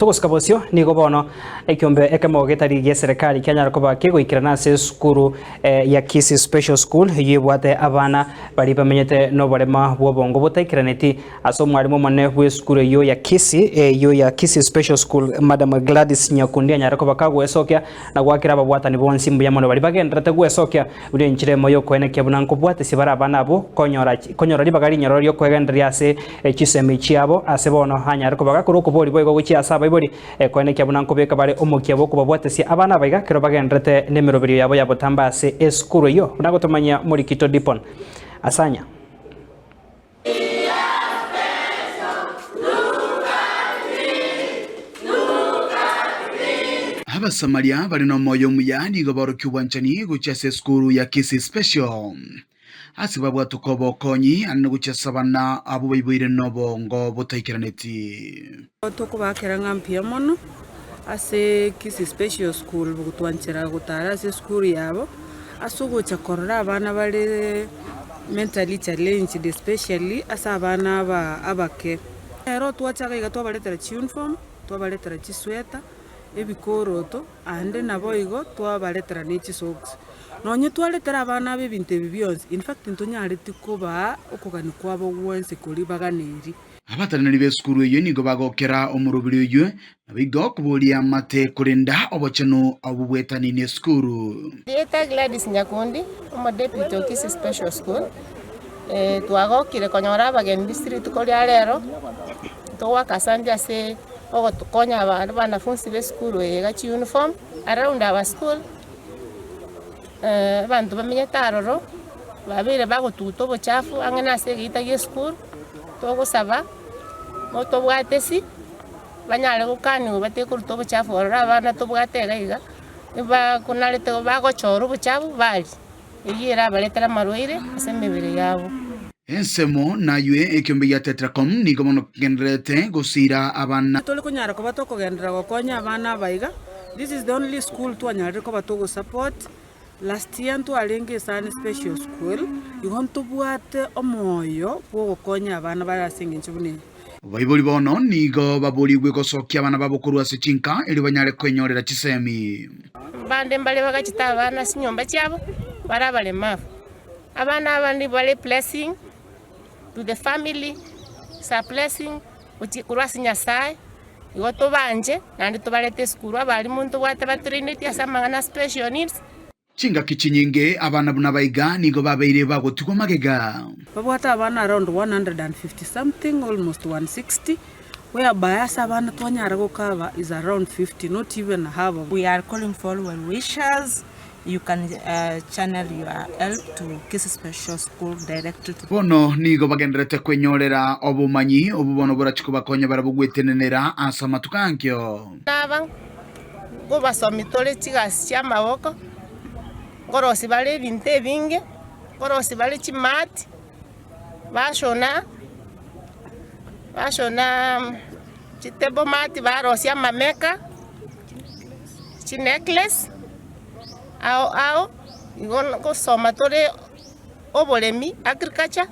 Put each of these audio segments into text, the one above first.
Togosika bosio, nigo bono ekiombe ekemo getari gi'eserekari kianyara koba kegoikerana ase esukuru ya Kisii Special School eyio ebwate abana baria bamenyete noborema bw'obongo botaikeraneti. Ase omwarimu omonene bw'esukuru eyio ya Kisii eyio ya Kisii Special School Madam Gladys Nyakundi anyare koba kagwesokia na goakera ababwatani bonsi mbuya mono baria bagendererete gwesokia buna enchera emo y'okoenekia buna nkobwatesia bare abana abwo konyora konyora ribaga rinyororo ri'okwegendereria ase chisemi chiabo ase bono anyare kobaga korwa okobori boigo gochia ase abaibori koenekia buna nkobeka bare omokia bw'okobabwatesia abana aba iga ekero bagendererete nemeroberio yabo ya botambe ase esukuru eyio buna gotomanyia Morikito Dipon Asanya. Abasamaria bare nomoyo omuya nigo baorokia obwanchani gochia ase esukuru ya Kisii Special. Ase babwatoka obokonyi ande gochia ase abana abwo baiboire nobongo botaikeraneti. Tokobakera ng'a mbuya mono ase Kisii Special School gotwanchera gotara ase esukuru yabo, ase ogocha korora abana bare mentally challenged especially ase abana aba abake. Ero twacha iga iga twabaretera chiuniform, twabaretera chisweta, ebikoroto, aande naboigo twabaretera ne chisocks. Nonye twaretera abana aba ebinto ebi bionsi, in fact ntonyareti kobaa okogania kwabo gwensi koria baganeiri. Abateneneri b'esukuru eyio nigo bagokera omorobiri oyio, naboigo koboria amate korenda obochenu obwo bwetanini esukuru. Rieta Gladys Nyakundi, omodeputy o Kisii Special School, twagokire konyora abageni ase rituko ria rero, togoaka asante ase ogotokonya abanafunsi b'esukuru eye iga chiuniform, around our school. Abanto bamenyete aroro babeire bagotuguta obochafu ang'e nase egeita gi'esukuru, togosaba motobwate esi, banyare gokanigwa batige koruta obochafu ororo abana tobwate iga iga, nibakonarete bagochora obochafu baria, eyio erabaretere amarwaire ase emebere yabo. Ensemo naywe ekiombe gia Tetracom nigo bono kegendererete gosiira abana. Tore konyara koba tokogenderera gokonya abana aba iga, this is the only school twanyarire koba togo support, last year ntwarenge esani special school, igo ntobwate omoyo bwa ogokonya abana bare ase eng'encho buna eye. Baibori bono nigo baborigwe gosokia abana babo korwa ase chinka erio banyare kwenyorera chisemi. Abande mbare bagachete abana ase chinyomba chiabo bare abaremavu. Abana aba nigo bare blessing to the family, is a blessing gochia korwa ase Nyasaye, igo tobanche naende tobarete esukuru, abalimu ntobwate batraineti ase amang'ana a special needs. Chingaki chinyinge abana buna abaiga nigo babeire bagotigwa magega. Babwate abana around 150 something almost 160 whereby ase abana twanyara gokaba is around 50 not even half of. We are calling for well wishers You can channel your help to Kisii Special School directly to. Bono nigo bagendererete kwenyorera obomanyi obwo bono borachie kobakonya barabwo gwetenenera ase amatuko ankio. Naba nkobasomi tore chigasi chi'amaboko, nkorosia bare ebinto ebinge, nkorosia bare chimati, bashona bashona chitable mat, barosia amameka, chinecklace. Ao ao igo ngosoma tore oboremi, agriculture,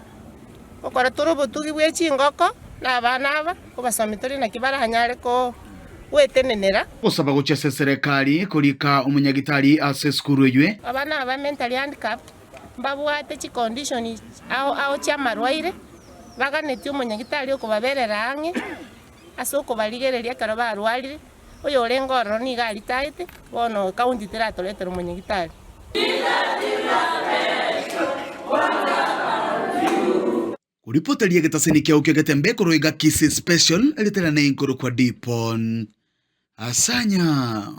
gokora tore obotugi bwe chingoko na abana aba, nkobasomi tore naki baranyare ko gwetenenera. Gosaba gochia ase eserekari korika omonyagitari ase esukuru eywe. Abana aba mentally handicapped mbabwate chicondition ao ao chiamarwaire, baganetie omonyagitari okobaberera ang'e ase okobarigereria ekero barwarire. Oyorenge ororo nigo aritaete, bono ekaunti teratoretera omonyagitari. Koripoteria egetaseni kiao ki'egetembe korwa iga Kisii Special, erieta riane inkorokwa Dipon Asanya.